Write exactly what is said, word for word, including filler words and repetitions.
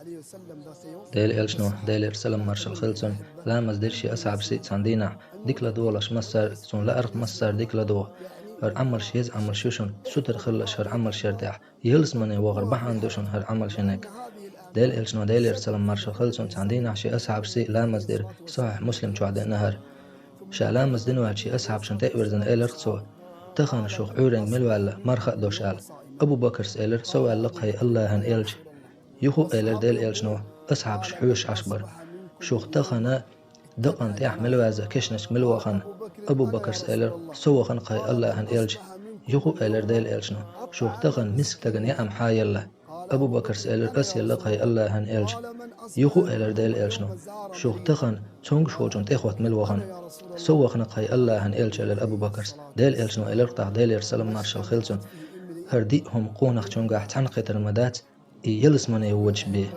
Делан элчано, Делера салам-маршалла хилда цунна, ламаз дира шен асхьабашца цхьан дийнахь, дика ладогӀалаш массара, цунна лаарх массара дика ладогӀа. ХӀара Ӏамалш, еза Ӏамалш ю шуна, сутара хилалаш хӀара Ӏамалшна тӀехь, ялсамане вахар бахьана ду шуна хӀара Ӏамалш йинарг. Делан элчано, Делера салам-маршалла хилда цунна, цхьан дийнахь шен асхьабашца ламаз дира, Сахьихь Муслим чохь деана хӀара. Ша ламаз дина ваьлча шен асхьабашна тӀе а вирзина, элира цо: «Тахана шух Ӏуьйренга мила ваьлла, марха а долуш», — аьлла. Абу Бакарс элира: «Со ваьлла-кх, хьай АллахӀан элча». «Юха а», — элира Делан элчано, асхьабаш хьоьшуш Ӏаш бара: «Шух тахана дакъана тӀехь мила ваьзна, кешнашка мила вахана?» Абу Бакарс элира: «Со вахана-кх, хьай АллахӀан элча». «Юха а», — элира Делан элчано, — «шух тахана миска дагна яа ма хьан елла?» Абу Бакарс элира: «Ас елла-кх, хьай АллахӀан элча». «Юха а», — элира Делан элчано, — «шух тахана цомгуш волчунна тӀехӀотта мила вахана?» «Со вахана-кх, хьай АллахӀан элча», — элира Абу Бакарс. Делан элчано элира тӀаккха, Делера салам-маршалла хилда цунна: «ХӀара диъ хӀума къонахчуьнгахь цхьаьна кхетар ма дац, и ялсамане воьдуш бен».